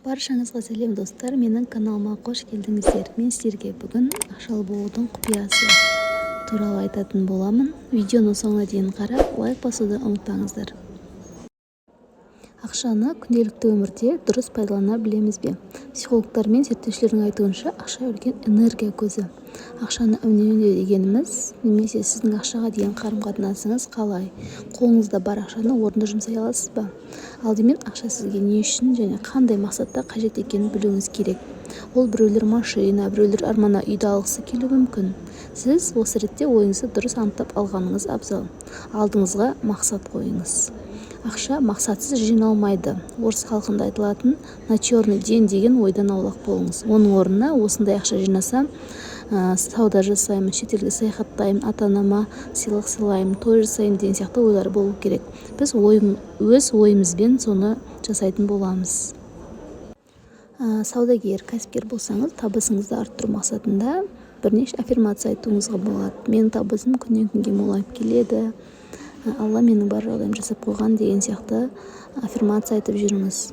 Баршаңызға сәлем, достар! Менің каналыма қош келдіңіздер! Мен сіздерге бүгін ақшалы болудың құпиясы туралы айтатын боламын. Видеоны соңына дейін қарап, лайк басуды ұмытпаңыздар. Ақшаны күнделікті өмірде дұрыс пайдалана білеміз бе? Психологтар мен зерттеушілердің айтуынша, ақша – үлкен энергия көзі. Ақшаны үнемдеу дегеніміз немесе сіздің ақшаға деген қарым-қатынасыңыз қалай? Қолыңызда бар ақшаны орынды жұмсай аласыз ба? Алдымен ақша сізге не үшін және қандай мақсатта қажет екенін білуіңіз керек. Ол біреулер машина, біреулер арманы үйді алғысы келуі мүмкін. Сіз осы ретте ойыңызды дұрыс анықтап алғаныңыз абзал. Алдыңызға мақсат қойыңыз. Ақша мақсатсыз жиналмайды. Орыс халқында айтылатын «на черный день» деген ойдан аулақ болыңыз. Оның орнына осындай ақша жинасам, сауда жасаймын, шетелге саяхаттаймын, ата-анама сыйлық сыйлаймын, той жасаймын деген сияқты ойлар болу керек. Біз өз ойымызбен соны жасайтын боламыз. Саудагер, кәсіпкер болсаңыз, табысыңызды арттыру мақсатында бірнеше аффирмация айтуыңызға болады. «Менің табысым күннен күнге молайып келеді», «Алла менің бар жағдайымды жасап қойған» деген сияқты аффирмация айтып жүріңіз.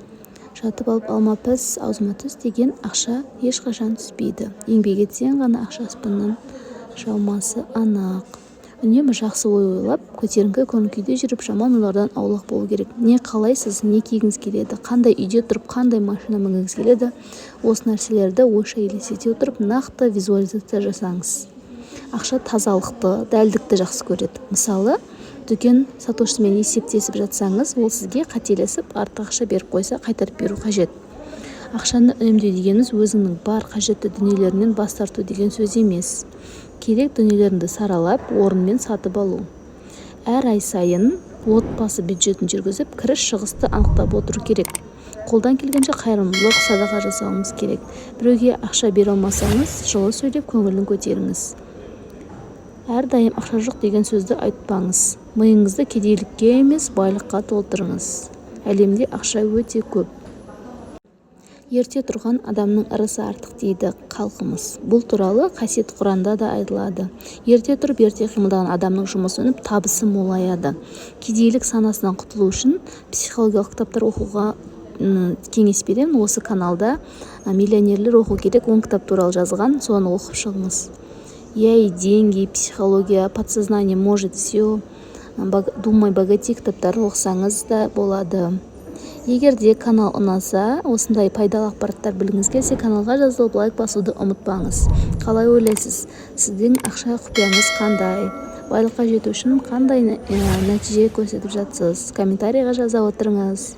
«Жатып алып, алма піс, аузыма түс» деген ақша ешқашан түспейді. Еңбек етсең ғана ақша аспаннан жаумасы анық. Үнемі жақсы ой ойлап, көтеріңкі көңіл күйде жүріп, жаман ойлардан аулақ болу керек. Не қалайсыз, не кигіңіз келеді, қандай үйде тұрып, қандай машина мінгіңіз келеді, осы нәрселерді ойша елестете отырып, нақты визуализация жасаңыз. Ақша тазалықты, дәлдікті жақсы көреді. Мысалы, дүкен сатушысымен есептесіп жатсаңыз, ол сізге қателесіп артық ақша беріп қойса, қайтарып беру қажет. Ақшаны үнемдеу дегеніміз өзіңнің бар қажетті дүниелеріңнен бас тарту деген сөз емес. Керек дүниелеріңді саралап, орнымен сатып алу. Әр ай сайын отбасы бюджетін жүргізіп, кіріс-шығысты анықтап отыру керек. Қолдан келгенше қайырымдылық, садақа жасауымыз керек. Біреуге ақша бере алмасаңыз, жылы сөйлеп, көңілін көтеріңіз. Әрдайым «ақша жоқ» деген сөзді айтпаңыз. Миыңызды кедейлікке емес, байлыққа толтырыңыз. Әлемде ақша өте көп. «Ерте тұрған адамның ырысы артық» дейді халқымыз. Бұл туралы қасиетті Құранда да айтылады. Ерте тұрып, ерте қимылдаған адамның жұмысы өніп, табысы молаяды. Кедейлік санасынан құтылу үшін психологиялық кітаптар оқуға кеңес беремін. Осы каналда «Миллионерлер оқу керек 10 кітап» туралы жазылған, соны оқып шығыңыз. «Я и деньги», «Психология», «Подсознание может все», «Думай богатей» кітаптарын оқысаңыз да болады. Егер де канал ұнаса, осындай пайдалы ақпараттар білгіңіз келсе, каналға жазылып, лайк басуды ұмытпаңыз. Қалай ойлайсыз, сіздің ақша құпияңыз қандай? Байлыққа жету үшін қандай нәтиже көрсетіп жатсыз? Комментарийға жаза отырыңыз.